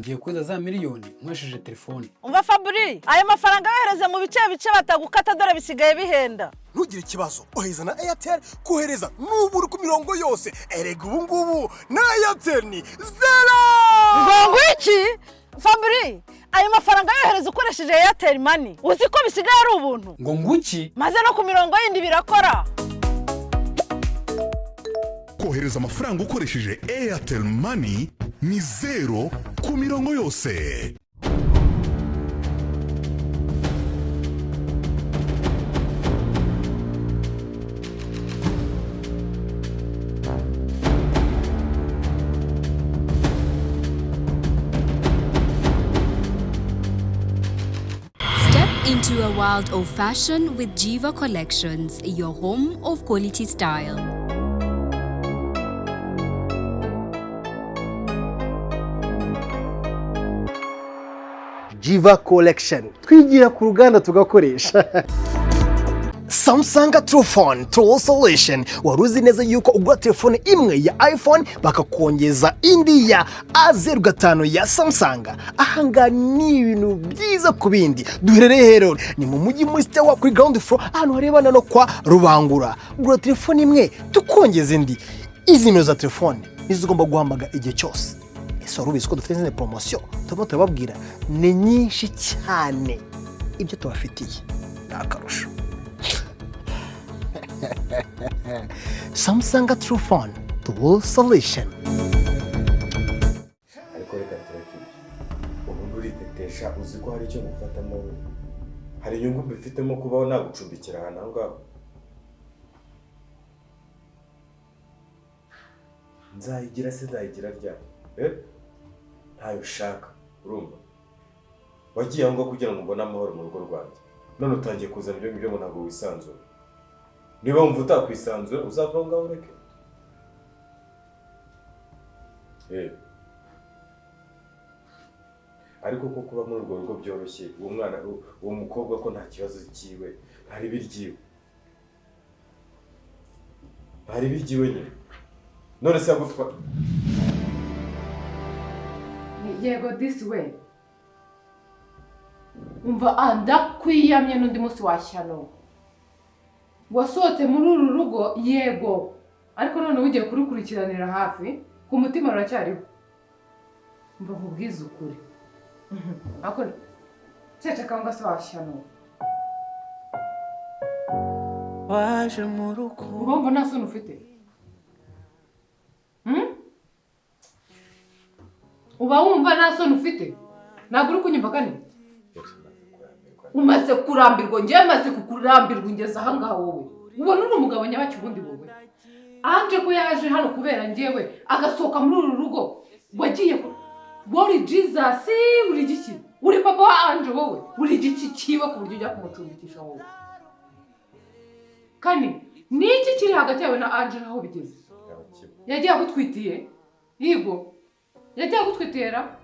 Ngiye kohereza za miliyoni nkoresheje telefone. Umva Fabri, ayo mafaranga yohereze mu bice bice batagukata, dore bisigaye bihenda. Ntugire ikibazo, ohereza na Airtel. Kohereza n'ubu uri ku mirongo yose. Erega ubu ngubu na Airtel ni zero. Ngo iki? Fabri, ayo mafaranga yohereza ukoresheje Airtel Money, uzi ko bisigaye ari ubuntu? Ngo nguki? Maze no ku mirongo yindi birakora. Kohereza amafaranga ukoresheje Airtel Money ni zero ku mirongo yose. Step into a world of fashion with Jiva Collections, your home of quality style. Jiva Collection, twigira ku ruganda tugakoresha. Samsung Truphone Tool Solution. Wari uzi neza yuko ugura telefone imwe ya iPhone bakakongeza indi ya A05 ya Samsung? Ahangaha ni ibintu byiza ku bindi. Duherereye rero ni mu mujyi, muri Stewa, kuri ground floor, ahantu harebana no kwa Rubangura. Gura telefone imwe tukongeza indi. Izi nimero za telefone nizo ugomba guhamagara igihe cyose. Ese wari ubizi ko dufite izindi poromosiyo turimo turababwira? Ni nyinshi cyane. Ibyo tubafitiye ni akarusho. Samsung Truphone, the world solution. Ariko reka tureke ibyo. Ubundi uritetesha, uzi ko hari icyo ngufatamo wowe? Hari inyungu mbifitemo kubaho nagucumbikira ahantu aho ngaho? Nzayigira se, nzayigira ryari? Eh, ntayo ushaka. Urumva wagiye aho ngaho kugira ngo mbone amahoro mu rugo rwanjye, none utangiye kuzana ibyo ngibyo ngo ntabwo wisanzura. Niba wumva utakwisanzura, uzava aho ngaho ureke. Eh, ariko ko kuba muri urwo rugo byoroshye, uwo mwana, uwo mukobwa, ko nta kibazo cyiwe, ntari biryiwe, ntari biryiwe nyine. None se yagutwa Yego, this way. Umva, ndakwiyamye n'undi munsi washyano wasohotse muri uru rugo. Yego, ariko none ugiye kurukurikiranira hafi, ku mutima ruracyariho. Umva nkubwize ukuri, ariko ceceka ngo se washyano. Waje mu rukundo. Urumva nta soni ufite? Hmm? Uba wumva nta soni ufite? Ntabwo uri kunyumva kane? Umaze kurambirwa. Njyewe maze kukurambirwa, ungeze ahangaha. Wowe ubona uri umugabo nyabaki? Ubundi wowe, Anje ko yaje hano kubera njyewe, agasohoka muri uru rugo, wagiye uri Jesus, uri giki? Uri papa wa Anje wowe? Uri giki kiwe ku buryo ujya kumucumbikisha wowe? Kane, ni iki kiri hagati yawe na Anje? Aho bigeze, yagiye agutwitiye? Yego, yagiye agutwitiye ra?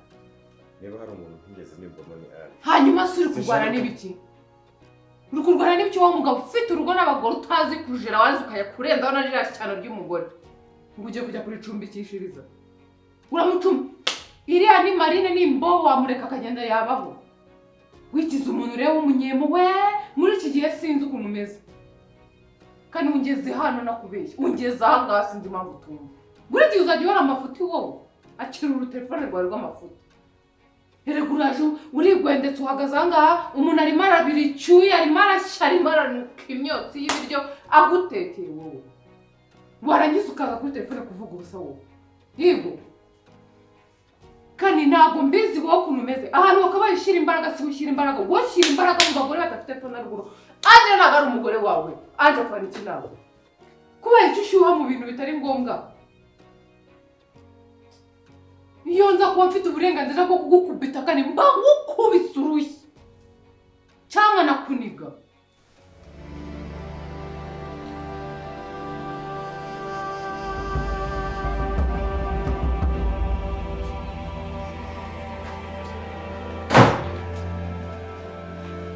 Niba hari umuntu ntigeze nibwamo ni Anje. Hanyuma se uri kurwana Sinshaka- n'ibiki? Uri kurwana n'ibiki wowe mugabo ufite urugo n'abagore, utazi kujera, wazi ukajya kurenzaho na ririya shyano ry'umugore ngo ugiye kujya kuricumbikishiriza? Uramucumbi iriya ni marine, ni imbobo, wamureka akagenda yabaho. Wigize umuntu rero w'umunyempuhwe muri iki gihe, sinzi ukuntu umeze. Kandi ungeze hano nakubeshya, ungeze aha ngaha, sinzi impamvu utumva. Buri gihe uzajya uhora amafuti wowe. Akira urutelefone rwawe rw'amafuti. Erega uraje urigwendetse, uhagaze aha ngaha, umuntu arimo arabira icyuya, arimo arashya, arimo aranuka imyotsi y'ibiryo agutekeye wowe, warangiza ukaza kuri telefone kuvuga ubusa wowe. Yego, kandi ntabwo mbizi wowe ukuntu umeze. Ahantu wakabaye ushyira imbaraga si ushyira imbaraga, wowe ushyira imbaraga mu bagore badafite epfo na ruguru. Anje ntabwo ari umugore wawe. Anje akora iki nawe? Kubera icyo ushyuha mu bintu bitari ngombwa. Iyo nza kuba mfite uburenganzira bwo kugukubita kandi, mba ngukubise urushyi cyangwa nakuniga.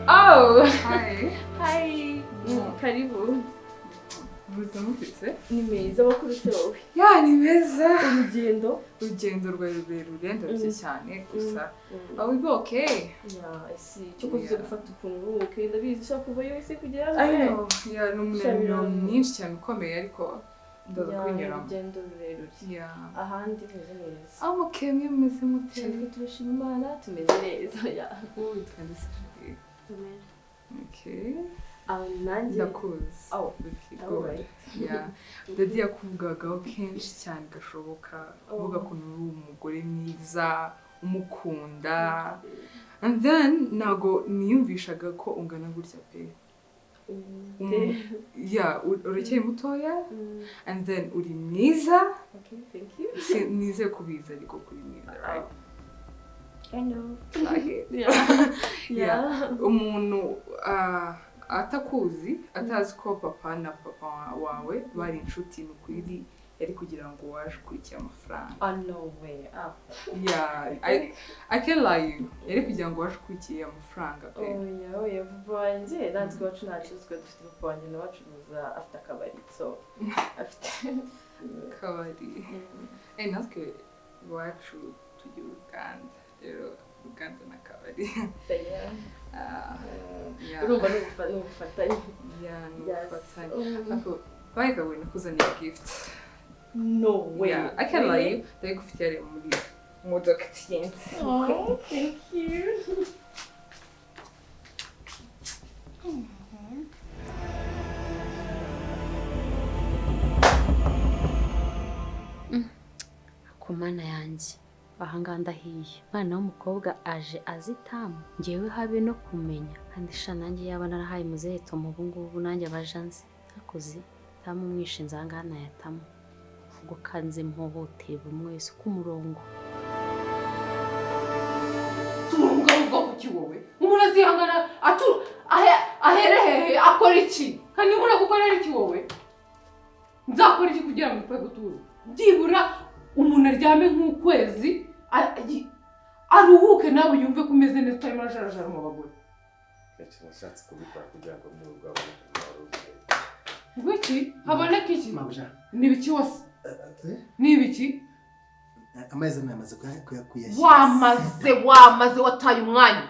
Oh! Hi. Hi. Karibu. Meze mutetse? Ni meza, amakuru se wowe? Yeah, ni meza. Urugendo? Urugendo rwari rurerure, ndarushye cyane gusa. But we be okay. Yeah, I see. Cyo kuza gufata ukuntu uruhuke, ndabizi ushaka kuva yose kugera hano. I know. Yeah, ni umunaniro mwinshi cyane ukomeye ariko ndaza kubinyuramo. Urugendo rurerure. Yeah. Ahandi meze neza. I'm okay, mwe mumeze mute? Twe turashima Imana, tumeze neza. Yeah. Witwa nde se? Okay. Nanjye Ndakuzi. Oh, Okay, good. Yeah. Daddy yakuvugagaho kenshi cyane gashoboka, avuga ukuntu uri umugore mwiza, umukunda. And then ntago niyumvishaga ko ungana gutya pe. Yeah, uracyari mutoya and then uri mwiza. Okay, thank you. Nizeye ko ubizi ariko ko uri mwiza, right? I know. Okay. Yeah. Yeah. Umuntu atakuzi, atazi ko papa na papa wawe bari inshuti, ni ukuri yari kugira ngo waje ukurikiye amafaranga. Ah, no way. Ah. Yeah, I can't lie you. Yari kugira ngo waje ukurikiye amafaranga pe. Oya, oya, papa wanjye natwe iwacu nta kibazo twari dufite, papa wanjye nawe acuruza, afite akabari, so afite Akabari. Natwe iwacu tugira uruganda. Rero uruganda n'akabari. Yeah. Yeah. Urumva ni ubufatanye. Yeah, ni Yes. ubufatanye. Ariko by the way, nakuzaniye gift. No way. Yeah, I can't lie you. Ndayigufitiye ari muri modoka tiyenti. Oh, thank you. Ku mana yanjye, ahangaha ndahiye. Umwana w'umukobwa aje azitamu, ngewe habe no kumenya. Kandi sha nanjye yaba narahaye muzehe Tom ubu ngubu nanjye abaje anzi. Nakoze tamu mwishinze ahangaha nayatamo. Ubwo kanze mpohotera buri umwe wese ku murongo. Turi umugabo ubwoko ki wowe? Umuntu azihangana aherehehe akora iki? Kandi ubura gukorera iki wowe? Nzakora iki kugira ngo upfe gutura? Byibura umuntu aryame nk'ukwezi aruhuke nawe yumve ko umeze neza utarimo arajarajara mu bagore. Nashatse kubikora kugira ngo mu rugo haboneke amahoro. Ngwiki haboneke iki? Ni ibiki wose? Ni ibiki? Amezi namaze kuyashyira. Wamaze wataye umwanya.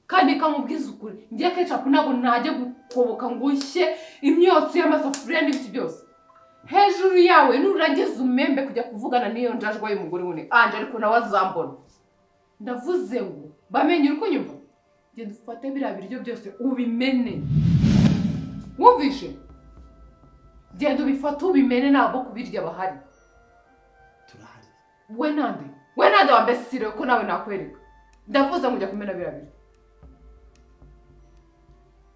Kandi kamubwiza ukuri, ngiye ketchup ntabwo najya gukoboka ngo nshye imyotsi y'amasafuriya n'ibiki byose. Hejuru yawe nurangiza umembe kujya kuvugana n'iyo njajwa y'umugore wune anje ariko nawe azambona. Ndavuze ngo bamenye uri kunyumva, genda ufate biriya biryo byose ubimene. Wumvishe? Genda ubifate ubimene, ntabwo kubirya bahari. Turahari. We nande? We nande wambesire ko nawe nakwereka. Ndavuze ngo ujya kumena biriya biryo.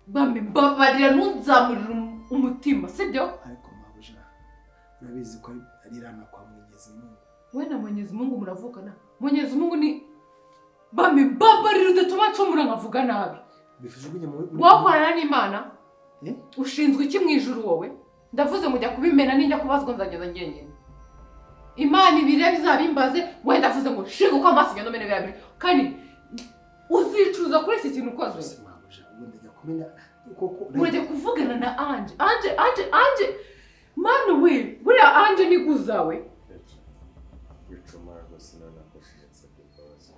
Bambe mbabarira ntunzamurira umutima, sibyo? Ariko mabuja, urabizi ko ari rana kwa Mwenyezi Mungu. We na Mwenyezi Mungu muravukana. Mwenyezi Mungu ni bambe mbabarira udatuma ncumura nkavuga nabi. Bifujugunye mu wakorana n'Imana? Ushinzwe iki mu ijuru wowe? Ndavuze ngo ujya kubimena ninjya kubazwa nzageza ngenyine. Imana ibire bizabimbaze, we ndavuze ngo shinga uko amaso ugenda umene biriya biryo. Kandi uzicuza kuri iki kintu ukoze. Urajya kuvugana na Anje. Anje, Anje, Anje. Manu we, buriya Anje ni guzawe. Wicumara rwose nanakoresheje nsabye imbabazi.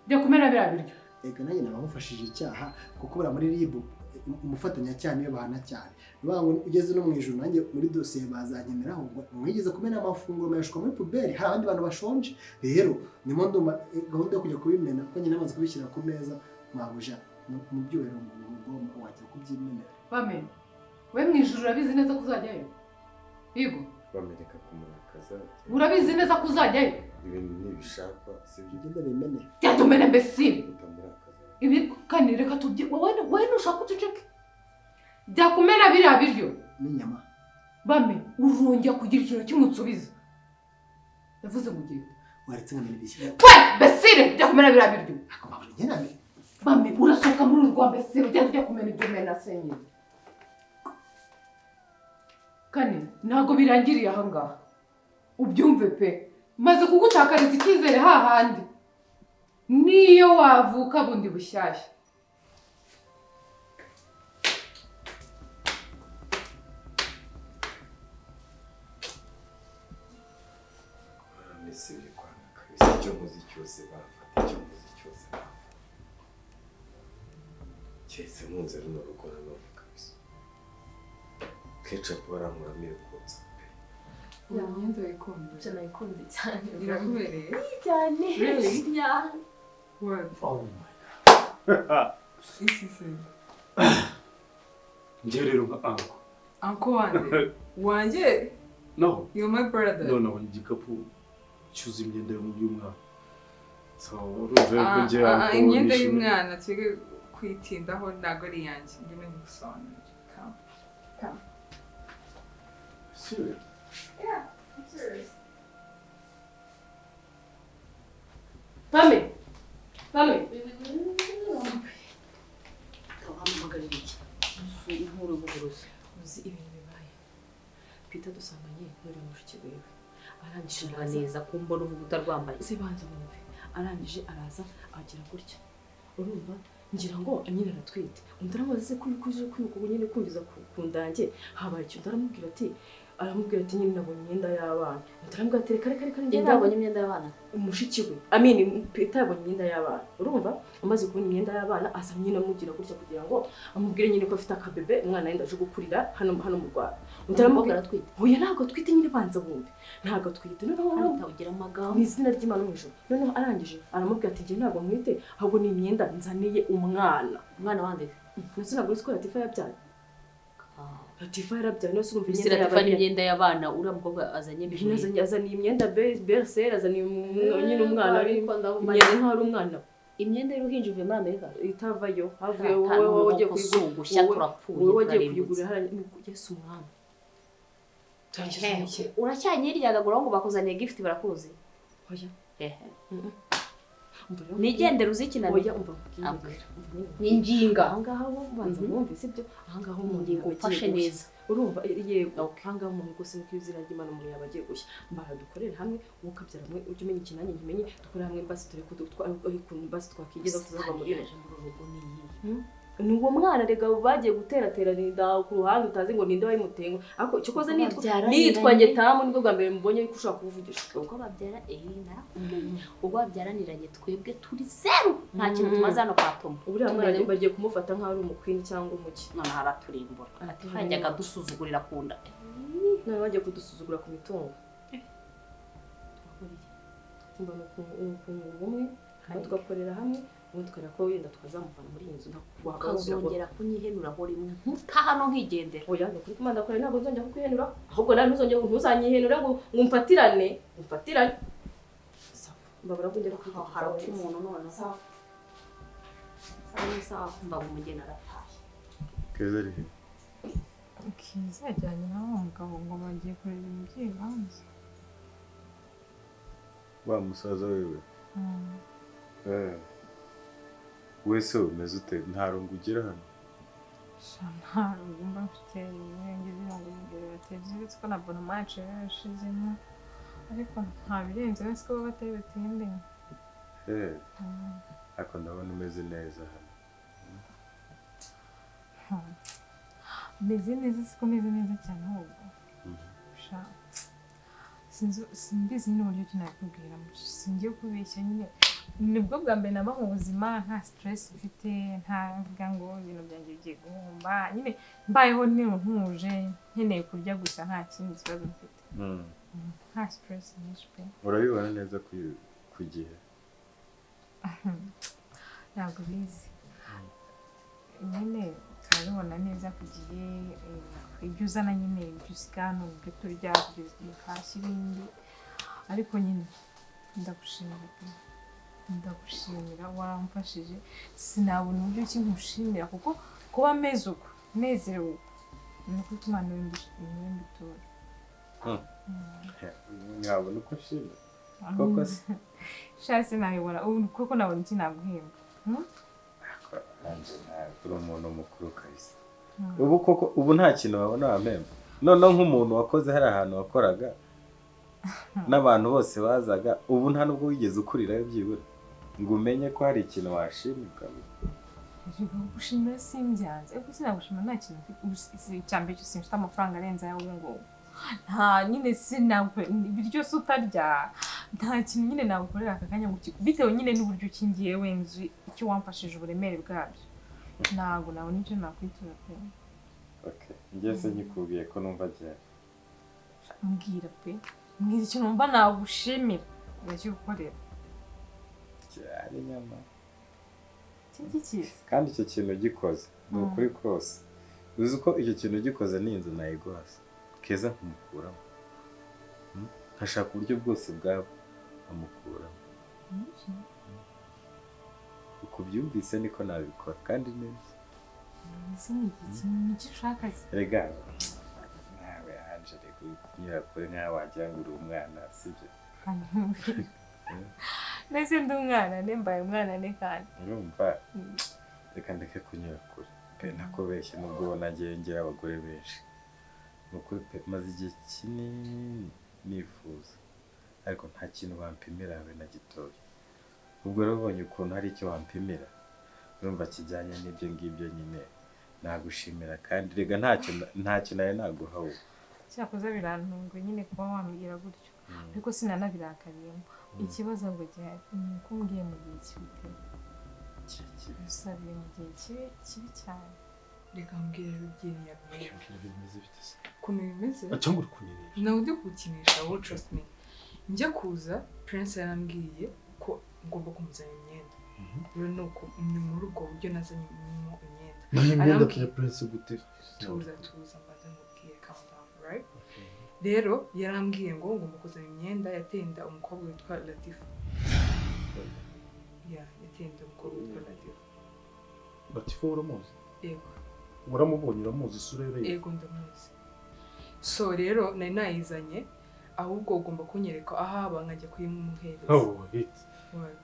Jya kumena biriya biryo. Ega nanjye nabamufashije icyaha kuko buriya muri RIB umufatanyacyaha niwe bahana cyane. Niba ngo ugeze no mu ijuru nanjye muri dosiye bazankeneraho ngo mwigeze kumena amafunguro mayashwa muri puberi, hari abandi bantu bashonje. Rero nimo ndumva gahunda yo kujya kubimena kuko nyine namaze kubishyira ku meza, mabuja mu byubahiro ngomba wajya kubyimenera. Bame, we mu ijuru urabizi neza ko uzajyayo? Yego. Bamereka kumurakaza. Urabizi neza ko uzajyayo? Ibintu ntibishakwa, sibyo? Ugenda bimene. Genda umene mbese. Ibi kandi reka tubye wowe nushaka uceceke. Jya kumena biriya biryo. N'inyama. Bame, urongera kugira ikintu kimwe unsubiza. Ndavuze ngo ugende. Waretse nkamena ibishyimbo. We besire, jya kumena biriya biryo. Bame, urasohoka muri uru rwa besire ugenda ujya kumena ibyo mena senyine. Kane, ntabwo birangiriye aha ngaha. Ubyumve pe. Maze kugutakariza icyizere hahandi. Niyo wavuka bundi bushyashya. Minsi biri kwanga kabisa, icyo nkoze cyose barafata, icyo nkoze cyose barafata. Keretse nkunze runo rugo nanone kabisa. Ketchup barankuramo iyo kotsa pe. Ya myenda wayikunze? Ibyo nayikunze cyane. Irakubereye? Cyane. Really? Yeah. What? Oh my God. Iki se? Njye rero nka uncle. Uncle wanjye? Wanjye? No. You're my brother. No, nabonye igikapu cyuzuye imyenda y'umwana. So, urumva yuko njye uncle Imyenda nishimye. y'umwana twige kuyitindaho, ntabwo ari iyanjye. Ngwino ngusobanurire. Come. Come. Serious? Yeah, I'm serious. Mami! Mami! Wamuhamagarira iki? Inkuru y'ubuvuzi. Uzi ibintu bibaye? Peter dusanganye n'uriya mushiki wiwe. Arangije Shira araza. neza kumbona uvuga utarwambaye. Se banza wumve. Arangije araza agira gutya. Urumva? Ngira ngo nyine aratwite. Undi aramubaza se ko uje kwibuka ubu nyine kumviza ku ndange habaye icyo. Undi aramubwira ati nyine nabonye imyenda y'abana. Undi aramubwira ati reka reka reka njye Ninde yabonye imyenda y'abana? Umushiki we. Amini Peter yabonye imyenda y'abana. Urumva? Amaze kubona imyenda y'abana aza nyine amugira gutya kugira ngo amubwire nyine ko afite akabebe, umwana yenda aje gukurira hano mu Rwanda. Undi aramubwira aratwite. Oya, ntabwo atwite nyine, banza wumve. Ntabwo atwite. Noneho utagira amagambo. Mu izina ry'Imana mu ijuru. Noneho arangije aramubwira ati njye ntabwo mwite, ahubwo ni imyenda nzaniye umwana. Umwana wande? Nase ntabwo uzi ko Latifa yabyaye? Latifa yarabyaye, none se urumva Ese imyenda Latifa y'abana n'imyenda y'abana uriya mukobwa azanye bihuriye? Azaniye imyenda bersere, azaniye nyine umwana Ariko ndabumva imyenda nkaho ari umwana. Imyenda y'uruhinja ivuye muri Amerika? Itavayo, havuye Ata wowe wowe wagiye n'umukoko kuyigura. ugushya, turapfuye, Wowe wagiye turarimbutse. kuyigura hariya, ni uku Yesu umwami. Ehe, uracyanyiryaga ngo bakuzaniye gift barakuzi? Oya. Ehe. Umva rero. Nigendere uzikinane. Oya, umva nkubwire rero. Umva nyine. Ni inginga. Ahangaha wo banza wumve, sibyo? Ahangaha umuntu Ingingo yaba agiye ufashe gushya. neza. Urumva, yego, ahangaha umuntu rwose niko izina ry'Imana umuntu yaba agiye gushya. Mbara dukorere hamwe, wowe ukabyara hamwe, ujye umenya iki nanjye nkimenye, dukorere hamwe basi turebe ko ukuntu basi twakigeza tuzava muri ino. Yaje muri uru rugo ni iyihe? Ni uwo mwana rega bagiye guteraterana inda ku ruhande, utazi ngo ninde wayimuteye, ariko icyo koze nitwa Babyaraniranye. nitwa Ngetamu, nibwo bwa mbere mubonye yuko ushobora kuvugisha. Ubwo babyara, narakubwiye, ubwo babyaraniranye twebwe turi zeru, nta kintu tumaze hano kwa Tom. Uriya mwana bagiye kumufata nk'aho ari umukwini cyangwa umuki. Noneho araturimbura, hajyaga dusuzugurira ku nda. None bagiye kudusuzugura ku mitungo. Umva, ni ukunga ubumwe hanyuma tugakorera hamwe, ubundi tukareba ko wenda twazamuvana muri iyi nzu. Ukazongera kunyihenuraho rimwe ntuta hano nkigendera. Oya, ni ukuri kumanda kure, ntabwo nzongera kukwihenura, ahubwo nawe ntuzongere ntuzanyihenure ngo umfatirane umfatirane. Sawa, mbabara ko ngera kuri Harapfa umuntu noneho. Sawa sawa, mbaga umugeni arataye. Keza ari he? Kiza yajyanye na wa mugabo ngo bagiye kureba ibintu by'ibibanza. Wa musaza wewe? Eh. Wese umeze ute? Nta rungu ugira hano? Sha, nta rungu mba mfite, ibirenge birungu imbere bateza, uretse ko na bonomace yarashizemo, ariko nta birenze wese ko baba batari butinde. Eh. Ariko ndabona umeze neza hano. Meze neza, siko meze neza cyane ahubwo. Sha, simbizi nyine uburyo ki nabikubwira, singiye kubeshya nyine, nibwo bwa mbere naba mu buzima nta stress mfite, nta mvuga ngo ibintu byanjye bigiye guhomba, nyine mbayeho ntuje, nkeneye kurya gusa, nta kindi kibazo mfite. Nta stress nyinshi pe. Urabibona neza ku gihe? Ntabwo bizi nyine, turabibona neza ku gihe, ibyo uzana nyine, ibyo usiga hano, ibyo turya kugeza igihe uhashye ibindi, ariko nyine ndagushimira pe, ndagushimira, waramfashije, sinabona uburyo ki nkushimira, kuko kuba meze uko nezerewe uko ni ukuri ko Imana niwe mbitura. Ntiwabona uko nshima koko se? Sha, sinabibona ubu kuko nabona iki naguhemba? Hmm? Nanjye nawe uri umuntu mukuru kabisa. Ubu koko ubu nta kintu wabona wampemba? Noneho nk'umuntu wakoze hari ahantu wakoraga n'abantu bose bazaga, ubu nta nubwo wigeze ukurirayo byibura ngo umenye ko hari ikintu washimirwa. Erega gushimira simbyanze, ariko sinagushimira nta kintu mfite. Ubu icya mbere cyo simfite amafaranga arenze ayawe ubu ngubu, nta nyine sinakwe ibiryo se utarya Nta kintu nyine nagukorera aka kanya ngo bitewe nyine n'uburyo ukingiye wenzu icyo wamfashije uburemere bwabyo. Ntabwo nabona icyo nakwitura pe. Okay, ngeze nkikubwiye ko numva gihari. Mbwira pe. Mbwira icyo numva nagushimira. Ndakigukorera. Cyari nyama. Iki kandi icyo kintu gikoze ni ukuri kose. Uzi ko icyo kintu gikoze ni inzu nayiguhasa. Keza nkumukuramo. Nkashaka uburyo bwose bwabo amukuramo. Uko byumvise niko nabikora kandi neza. Ese ni iki ni ushaka se? Erega nawe Angele kunyura kure nkaho wagira ngo uri umwana sibyo? Mbese ndi umwana ne mbaye umwana ne kandi. Urumva reka ndeke kunyura kure pe ntakubeshye nubwo ubona ngira abagore benshi. Ni ukuri pe maze igihe kinini nifuza ariko nta kintu bampimira habe na gitoya. Ubwo rero ubonye ukuntu hari icyo wampimira urumva kijyanye n'ibyo ngibyo nyine nagushimira kandi rega ntacyo nawe naguha wowe. Cyakoze birantunguye nyine kuba wambwira gutyo ariko sinanabirakariyemo. Ikibazo ngo gihari ni uko umbwiye mu gihe kibi pe. Usabiye mu gihe kibi cyane. Reka mbwira byiriya bimeze bite se? Ukuntu bimeze? Cyangwa uri kunyinisha? Nawe ndi kugukinisha wowe trust me. Njya kuza Prince yarambwiye ko ngomba kumuzanira imyenda. Rero nuko ni muri ubwo buryo nazanyemo imyenda. Nayo imyenda ya Prince gute? Tuza mbanze nkubwire calm down, right? Rero yarambwiye ngo ngomba kuzana imyenda yatenda umukobwa witwa Latifa. Yeah, yatenda umukobwa witwa Latifa. Latifa uramuzi? Yego. Uramubonye uramuzi isura ye? Yego ndamuzi. So rero nari nayizanye ahubwo ugomba kunyereka aho aba nkajya kuyimuhereza. Oh, wait. What?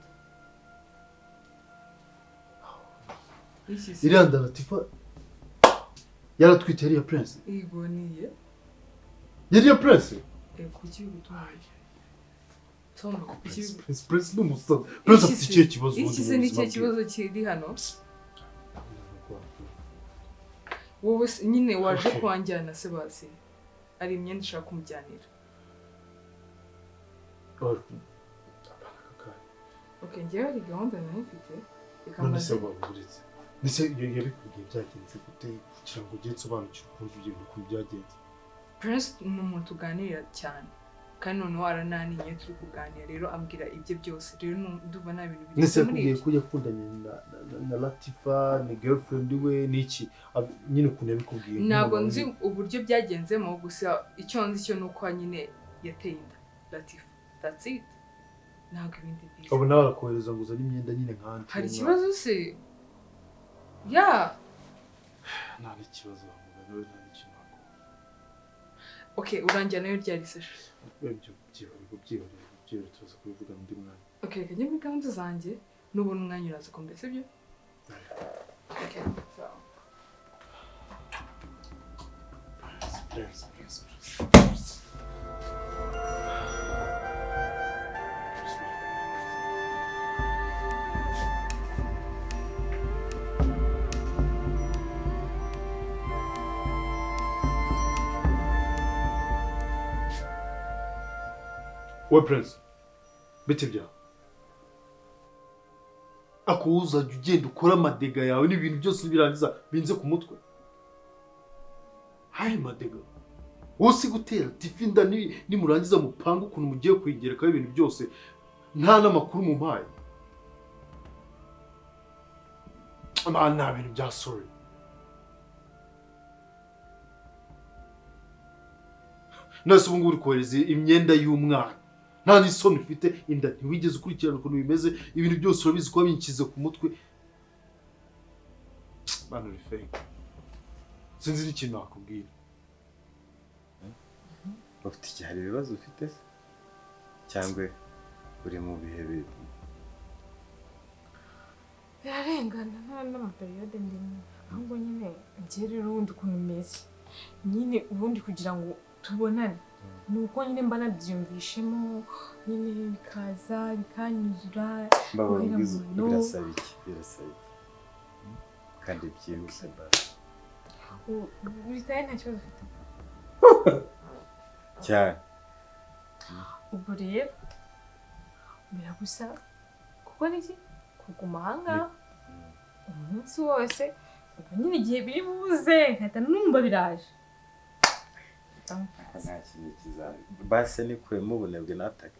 Iriya nda Latifa yaratwite yari iya Prince? Yego niye. Yari iya Prince? Kuki bigutumaye? Tom, kuki Prince ni umusazi. Prince afite ikihe kibazo ubundi? Iki se ni ikihe kibazo kiri hano? Wowe nyine waje kwanjyana se basi. Ari imyenda ushaka kumujyanira. Okay, njyewe hari gahunda nari mfite. None se waburitse. Nese yabikubwiye byagenze gute kugira ngo ugende usobanukirwe ukuntu ibyo bintu ukuntu byagenze? Prince ni umuntu tuganira cyane kandi noneho arananiye turi kuganira rero ambwira ibye byose rero ndumva nta bintu birenze muri ibyo. Nese yakubwiye ko yakundanye na Latifa ni girlfriend we n'iki nyine ukuntu yabikubwiye? Ntabwo nzi uburyo byagenzemo gusa icyo nzi cyo ni uko nyine yateye inda Latifa. That's it. Ntabwo ibindi mbizi. Abo nawe arakohereza ngo uzane imyenda nyine nkanje. Hari ikibazo se? Yeah. Nta n'ikibazo muganga we nta n'ikintu wakora. Okay, urangira nayo ryari se? Ibyo byihorere tuza kubivuga undi mwanya. Okay, kajya muri gahunda zanjye nubona umwanya uraza kumbwira sibyo? Okay, so. Prince. We Prince, bite byawe? Ako uzajya ugenda ukora amadega yawe n'ibintu byose birangiza binze ku mutwe. Hayi madega. Wowe si gutera tifi inda nimurangiza mupanga ukuntu mugiye kwigerekaho ibintu byose nta n'amakuru mumpaye. Nta bintu bya sorry. Nase ubu ngubu uri kohereza imyenda y'umwana. Nta n'isoni ufite inda ntiwigeze ukurikirana ukuntu bimeze ibintu byose urabizi ko wabinshyize ku mutwe. Bana uri fake. Sinzi n'ikintu nakubwira. Ufite iki? Hari ibibazo ufite se? Cyangwa uri mu bihe bibi? Birarengana nta n'amaperiyode ndimo. Ahubwo nyine njye rero ubundi ukuntu meze. Nyine ubundi kugira ngo tubonane nuko nyine mba nabyiyumvishemo nyine bikaza bikanyuzura. Birasaba iki? Birasaba iki? Kandi byihuse basi. Bitaye nta kibazo ufite cyane. Ubwo rero Biragusaba gukora iki? Kuguma ahangaha umunsi wose, ubwo nyine igihe biri buze nkahita numva biraje. Nta kintu kizaza. Base nikuyemo ubunebwe natake.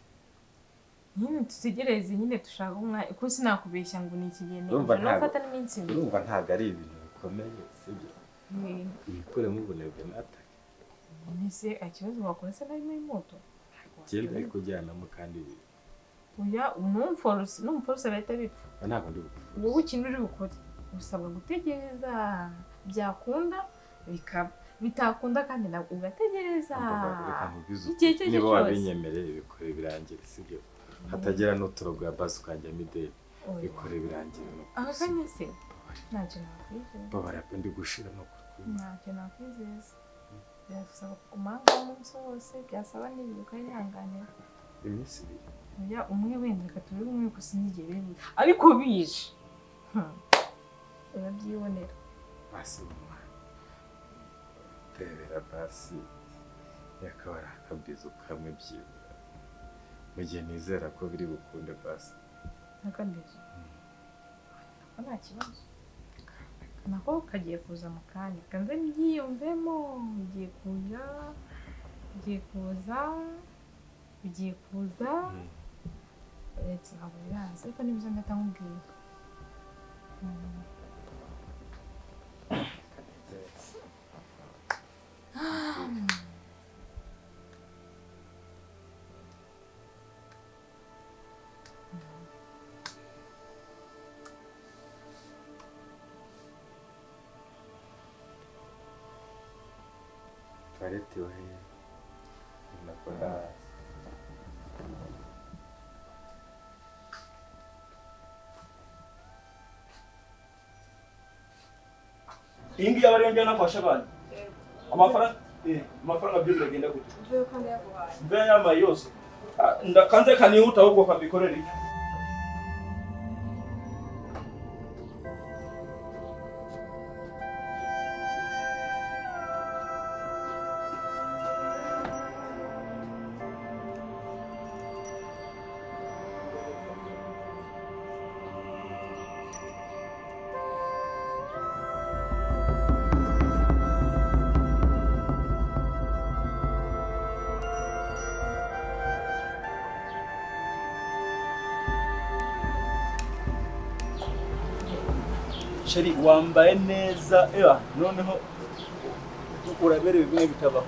Nyine tutegereze nyine dushaka umwanya, kuko sinakubeshya ngo ni iki gihe Urumva ntabwo nafata n'iminsi ibiri. Urumva ntabwo ari ibintu bikomeye, sibyo? Nikuremo ubunebwe natake. Nese ikibazo wakora se nari muri moto? Genda ikujyanamo kandi. Oya, numforce numforce bahita bipfa. Ntabwo ndi bukore. Wowe ikintu uri bukore usabwa gutegereza, byakunda bikaba, bitakunda kandi nawe ugategereza. Igihe icyo Niba cyose. wabinyemereye bikore birangire, sibyo? Hatagira n'uturogo ya basi ukanjyamo ideni. Bikore birangire. Aka kanya se ntacyo nakwizeza. Babara pe, ndi gushira no kuri. Ntacyo nakwizeza. Birasaba kuguma ahangaha umunsi wose, byasaba n'ibiri ukayihanganira. Iminsi ibiri. Oya, umwe wenda reka tube umwe gusa sinzi igihe biri buze. Ariko bije. Urabyibonera. Basi umwana. Tebera basi. Yakaba ari akabizu kamwe byibura. Mu gihe nizera ko biri bukunde basi. Akabizu. Nako nta kibazo. Nako kagiye kuza mu kanya. Kanze mbyiyumvemo, bigiye kuza, bigiye kuza, bigiye kuza. Uretse ntabwo biraza, ariko nibiza ndahita nkubwira. Toilette we nakora. Iyi ngiyi aba ariyo njyana kwa Shabani. Amafaranga amafaranga byo biragenda gute? Mvuye ko ndayaguhaye. Mvuye yambaye yose. Kanze kanihuta ahubwo kabikorera iki? Sheri wambaye neza, ewa noneho uraberewe bimwe bitabaho.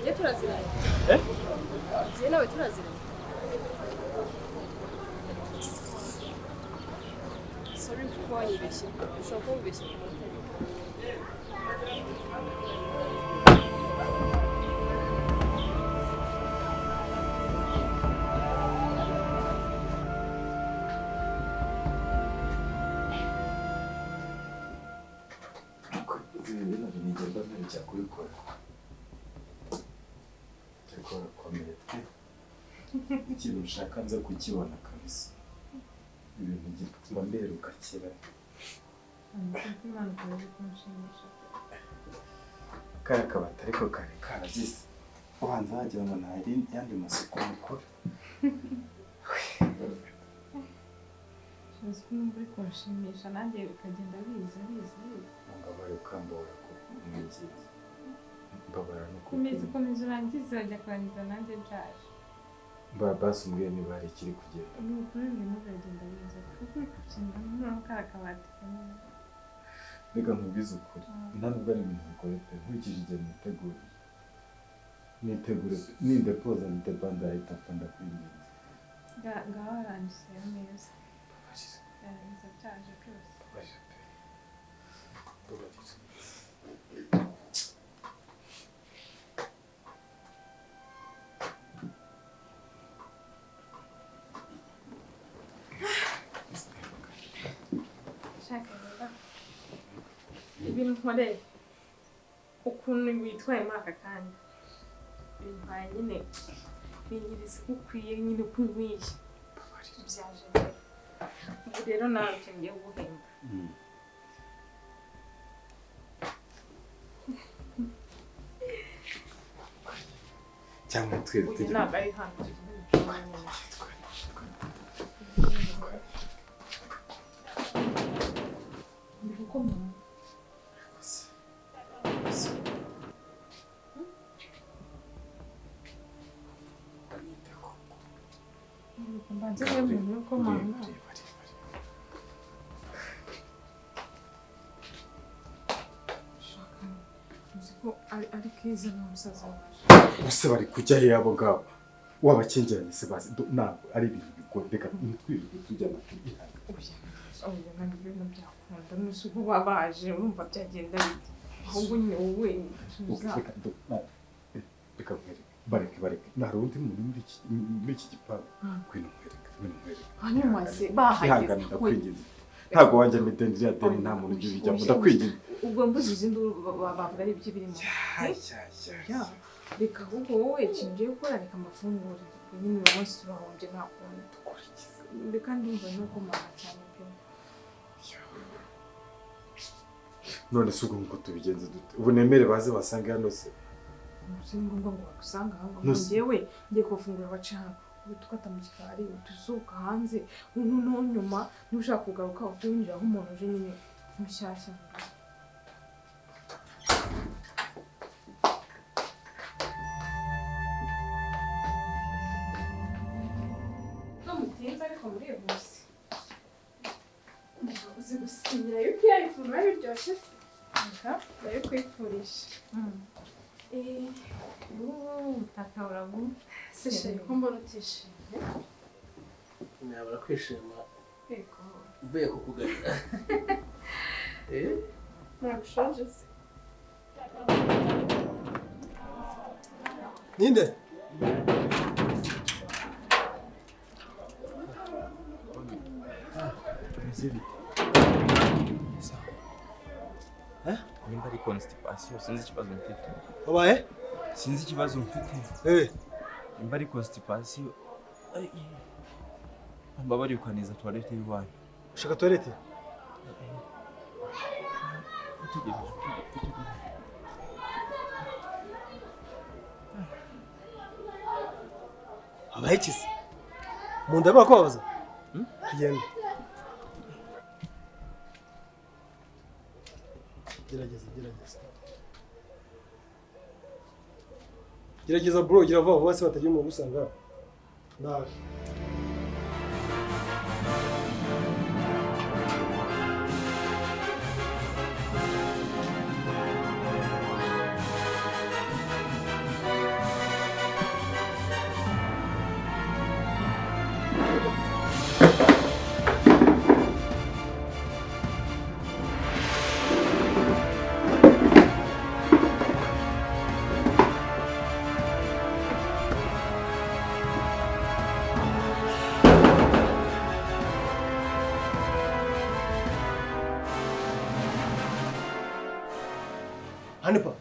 Njye turaziranye. Njye nawe turaziranye. Sorry kuko wanyibeshye. Ushobora kuba wibeshye ku muntu. Nigenda mperekera kubikora ariko barakomeye pe. Ikintu ushaka nza kukibona kabisa, ibintu gituma mberuka kera. Kariya kabati ariko kari karagize ubanza wagira ngo nta yandi masuku mukora. Uzi ko numva uri kunshimisha nanjye bikagenda biza biza biza. Mbabaye ukambora ko umwigize. Mbabara no Komeza komeza urangize, urajya kurangiza nanjye nshaje. Basi umbwire niba hari ikiri kugenda. Ni ukuri ibintu biragenda biza kuko uri kugenda noneho kariya kabati kanini. Reka nkubwize ukuri, nta nubwo ari ibintu bigoye pe, nkurikije igihe niteguriye. Nitegure nindepoza ndebanda ahita apfa ndakwinginze. Ngaho arangije neza. Yarangiza byaje byose. Mbabarira pe. Mbabarira. Shaka rero ibintu nkoreye ukuntu witwaye muri aka kanya bintwaye nyine binyeretse ko ukwiye nyine ko unkwiye byaje rero. Ubu rero nawe icyo ngiye guhemba. Cyangwa twere Uyu tujye. ntabwo ari hano. Ndi gukomanga. Mbanze rero umuntu uri gukomanga. Shaka, uzi ko ari keza na musaza waje. Ubuse bari kujya he abo ngabo? Wabakingiranye se bazi ntabwo ari ibintu bigoye, reka ntitwirirwe tujya na Oya, oya, ntabwo ibintu byakunda. None ubwo baba baje urumva byagenda bite? Ahubwo nyine wowe tuza. Reka nkwereke, bareke bareke, nta rundi muntu muri iki gipangu. Ngwino nkwereke, ngwino nkwereke. Hanyuma se bahageze. Ihangane, ndakwinginze, ntabwo wanjya mu ideni, ririya deni nta muntu ujya ubijyamo, ndakwinginze. Ubwo mbuze izi nduru bavuga ari ibyo birimo. Ya, reka ahubwo wowe ikintu ugiye gukora, reka amafunguro. Nyine uyu munsi turahombye nta kundi. Reka ndumva nukomanga cyane pe. None se ubwo ngo tubigenze dute? Ubu nemere baze basange hano se? Si ngombwa ngo bagusanga aho ngaho. Ntuzi. Njyewe ngiye kubafungura baca hano. Ubu tukata mu gikari, utuzuka hanze, noneho nyuma niba ushaka kugaruka uhite winjira nk'umuntu uje nyine mushyashya. No mutinze ariko murihuse. Uzi gusinyira UPI ukuntu biba biryoshye se? Reka ndabikwifurije. Ubutaka buraguha. Se chérie, ko mbona utishimye? Nabura kwishima Yego. mvuye kukugarira. Eh? Ntabwo ushaje se? Ninde? Bimeze bite? Nimba ari constipation, sinzi ikibazo mfite. Wabaye? Sinzi ikibazo mfite. Nimba ari constipation, mbabariye ukaniza toilette y'iwanyu. Ushaka toilette? Utegereje, utegereje. Habaye iki se? Mu nda bakubabaza? Tugende. Gerageza, gerageza. Gerageza bro, gira vuba vuba se batagira umuntu ugusanga. Ndaje. Hanipa,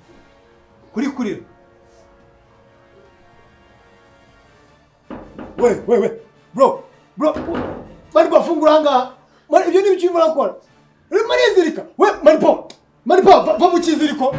kuri kurira. We, we, we, bro, bro, bari bafungura ahangaha. Mani, ibyo ni ibiki urimo urakora? Urimo urizirika. We, Manipa, Manipa, va mu kiziriko.